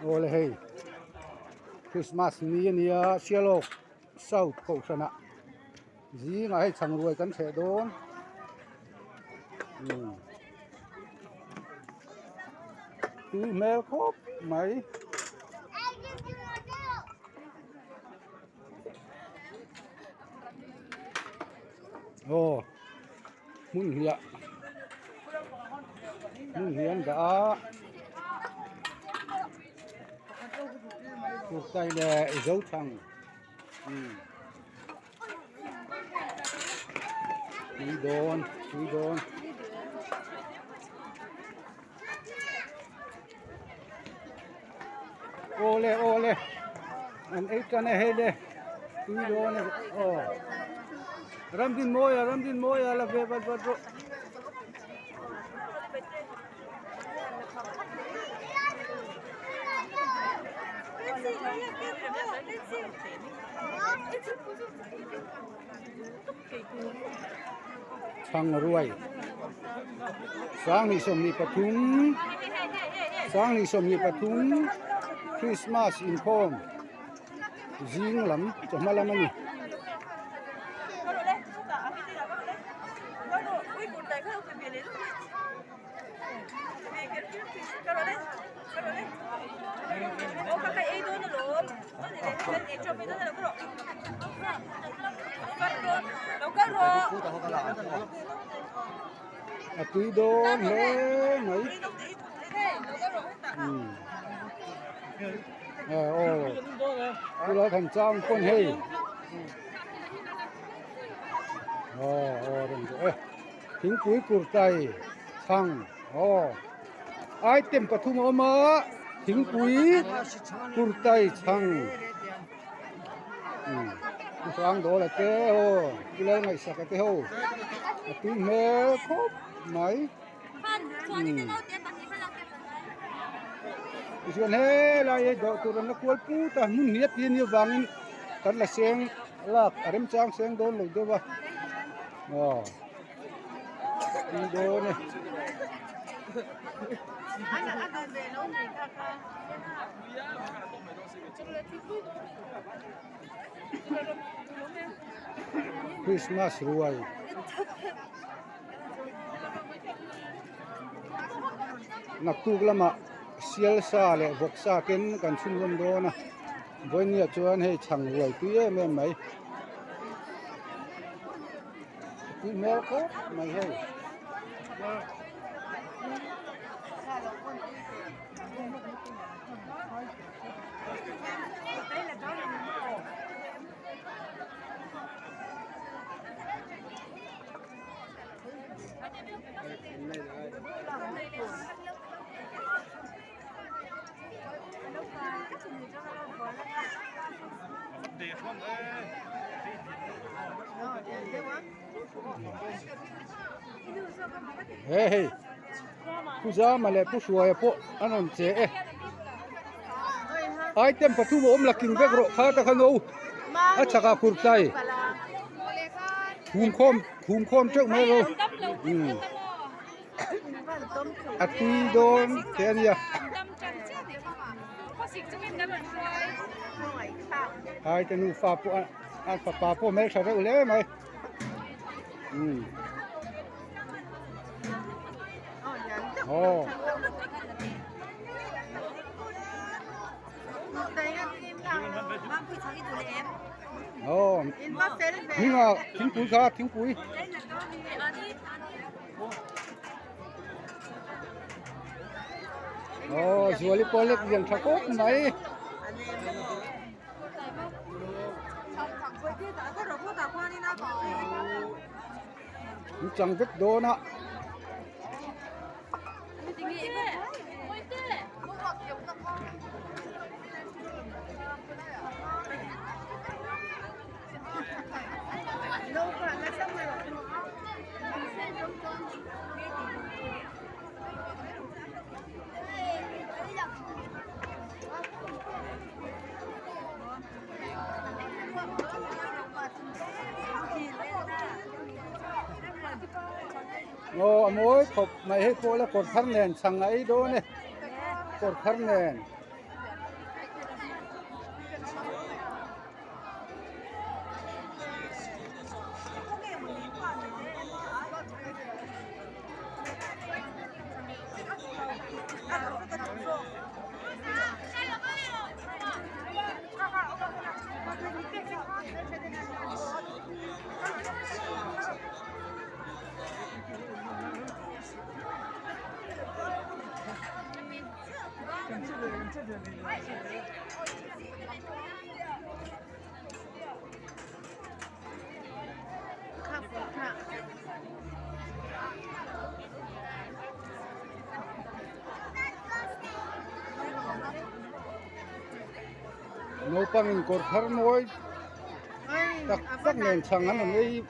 Awle hei Christmas ni a nia Sialawk South kohhranah zingah hei chhangruai kan chheh dawn umm tui hmel khawp mai. Aw hmun hliah hmun hliah an dah a kurtai leh zothang umm tui dawn tui dawn. Awle awle an ei tan e hei le tui dawn e aw Ramdinmawia Ramdinmawia la ve vat vat rawh. Chhang ruai 2023 2023 Christmas inkhawm zing lam chawhma lam a ni. A tui dawn hle mai umm aw chulai kan chang pawn hei aw aw rawn zawh e thingpui kurtai chhang aw. Item pathum a awm a thingpui kurtai chhang umm pu Hrangdawla te aw pu Lalngaihsaka te ho a tui hmel khawp mai umm tichuan helai hi dawh tur an la kual put a hmun hnih a ti a nih avangin kan la seng lak a remchang seng dawn lo deuh a aw. Tui dawn e. Christmas ruai. Naktuk lamah sial sa leh vawk sa ten kan chhunzawm dawn a. Vawinia chuan hei chhang ruai tui em em mai. Tui hmel khawp mai hei. He hei Pu Zama leh Pu Hruaia pawh an rawn che e item pathum a awm la king vek rawh kha ta kha no a chhakah kurtai khum khawm khum khawm teuh mai ro umm. A tui dawn te a nia. Hai te nufa pawh a fapa pawh hmeltha reuh hle mai. Umm. Aw. Aw. Hminga thingpui kha thingpui. Aw zuali pawh lek lian tha khawp mai. An chang vek dawn a. Aw a mawi khawp mai hei pawh la kawr thar nen chhang a ei dawn e kawr thar nen. Naupangin kawr thar mawi tak tak nen chhang an rawn ei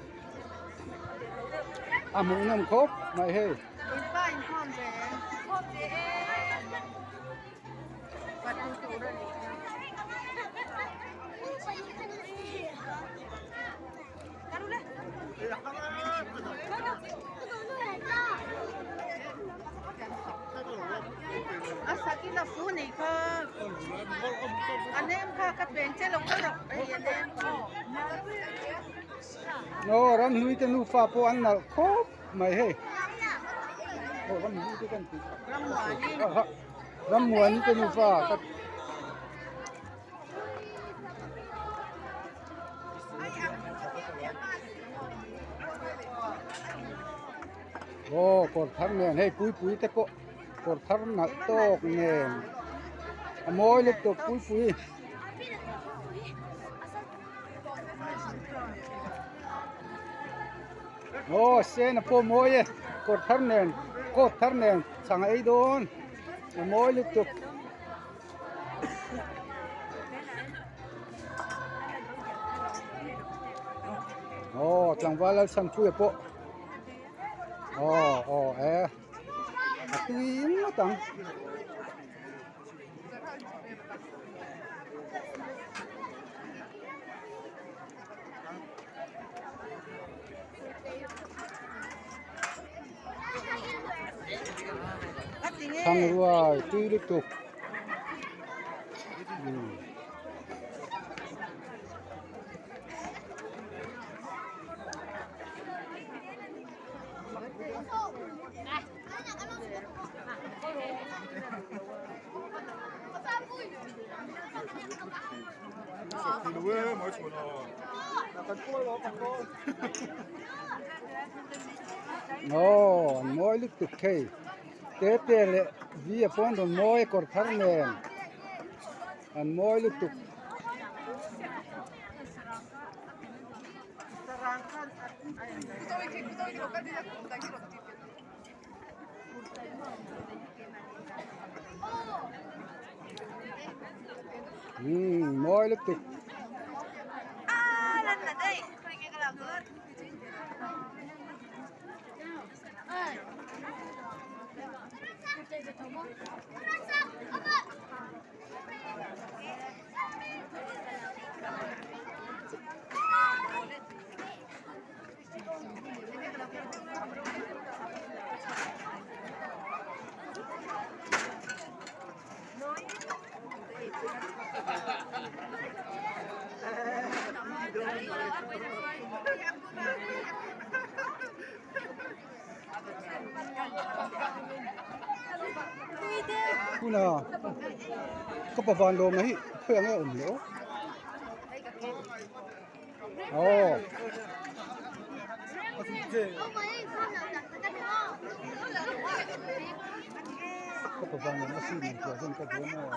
a hmuhnawm khawp mai hei. Aw ramhlui te nufa pawh an nalh khawp mai hei aw ramhlui te kan tih rammuani te nufa ka Aw kawr thar nen hei puipui te pawh kawr thar nalh tawk nen a mawi lutuk puipui. Aw sen a pawh mawi e kawr thar nen coat thar nen chhang a ei dawn a mawi lutuk. Aw tlangval Lalchhanpuia pawh aw aw e a tui ngawt ang. Thangruai tui lutuk Aw an mawi lutuk thei te te leh vi a pawn rawn mawi kawr thar nen an mawi lutuk. Umm mawi lutuk. Huna ka pa van lawm hi khawi ang e awm leh aw. Aw. Ka pa van lawm a si man tia hian ka duh a maw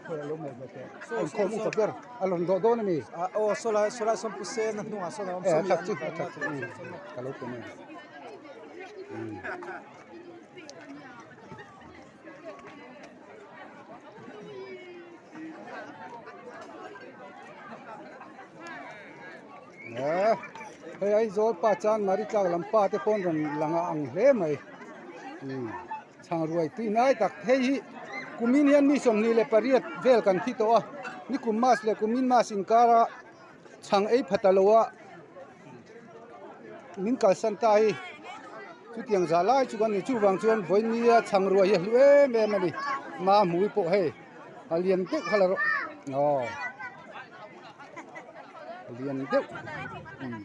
khawi a lo mai ve teh. A inkhawm upa ber a rawn dawh dawn a mi. Aw sawlai sawlai sawn pu sen a hnungah sawn a awm Eh a that chu a that chu ka lo pe mai. Hei Aizawl pa chuan Maritlak lam pa te pawn rawn lang a ang hle mai chhang ruai tui nai tak hei hi kumin hian mi 28 vel kan thi tawh a nikum mas leh kumin mas inkara chhang ei pha ta lo a. Min kalsan ta hi chutiang zah lai chu kan ni chuvang chuan vawinia chhang ruai hi a hlu em em a ni ma hmui pawh hei a lian deuh kha la rawh aw a lian deuh umm.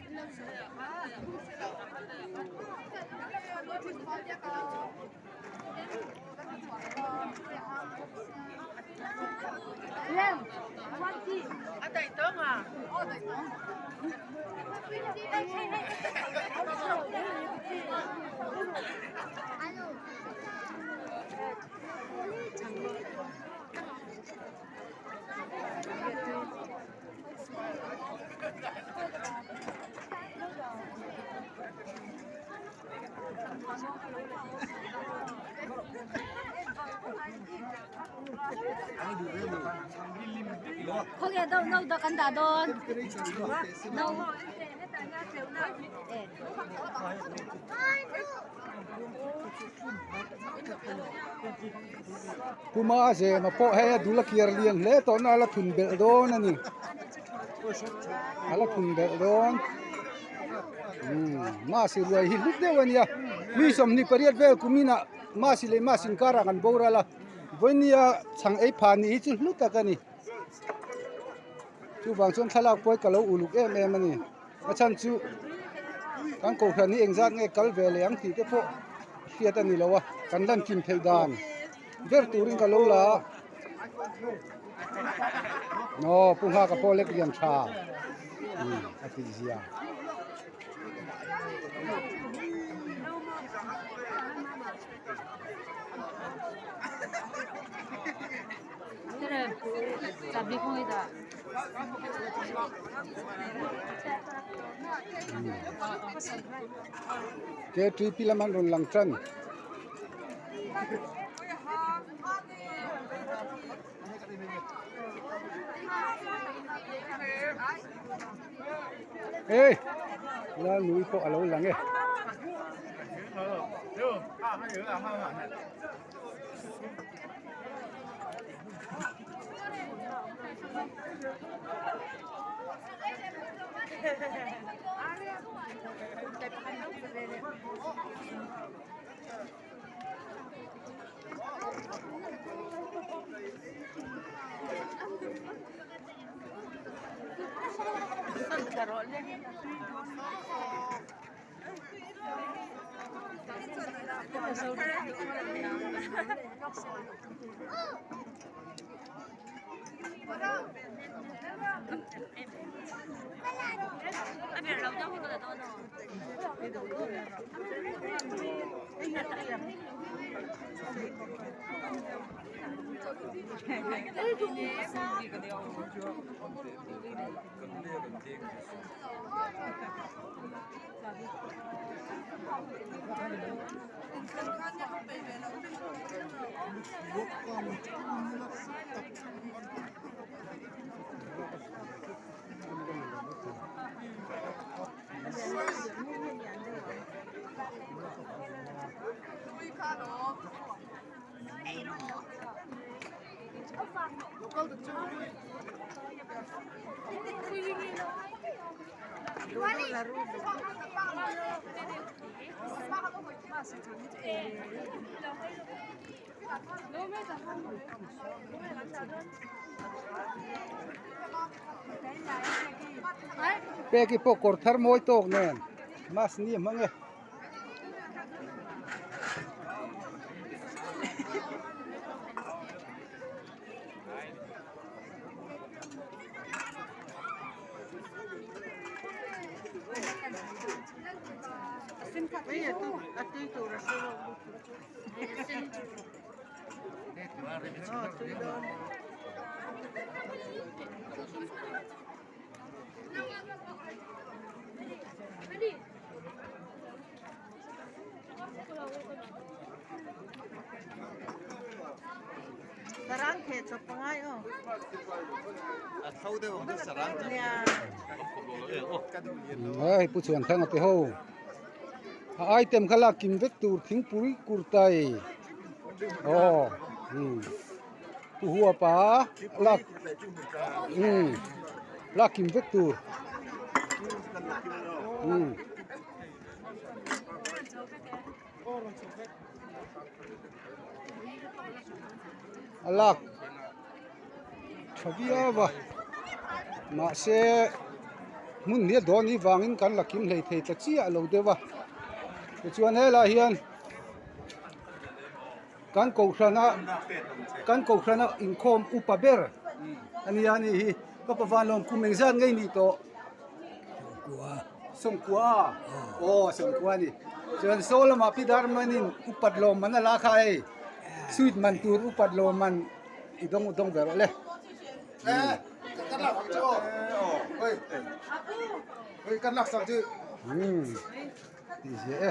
Khawnge no no dah kan dah dawn no. Puma a zema pawh hei a dul a kiar lian hle tawh na a la thun belh dawn a ni a la thun belh dawn umm masi ruai hi hlut deuh a nia mi 28 vel kuminah masi leh masi inkarah kan boral a vawinia chhang ei pha nih hi chu hlu tak a ni chuvang chuan thlalak pawh hi ka lo uluk em em a ni. A chhan chu kan kohhran hi engzat nge kal ve leh ang tih te pawh hriat a ni lo a, kan lan kim theih dan ber turin ka lo la a. Aw Pu Nghaka pawh lek lian tha a tih zia. Ktp lam an rawn lang tan. Ê la núi pawh a lo lang e. Peki pawh kawr thar mawi tawk nen mask ni a hmang e. Hei pu chuan thang a ti ho a item kha lak kim vek tur thingpui kurtai aw pu huapa lak lak kim vek tur. A lak tha viau a mahse hmun hi a dawn hi vangin kan la kim hlei thei ta chiah lo deuh a tichuan helaiah hian kan kohhrana kan kohhrana inkhawm upa ber a nia a nih hi ka pa vanlawm kum engzat ngei nih tawh. Sawmkua aw sawmkua a ni chuan saw lamah pi Darmanin upat lawm man a la kha hei sweet man tur upat lawm man i dawng dawng ve rawh le. Tih zia e.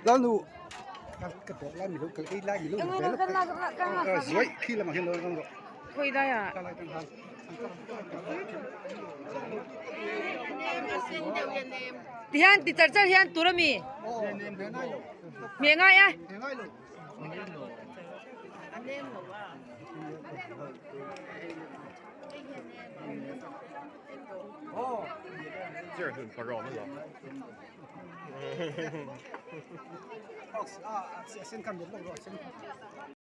Lalnu ka dawr lai mi lo kal ei lai mi lo vel zuai khi lamah hian lo lang rawh Khawi dai ah ti hian ti char char hian tur ami hmeh ngai a.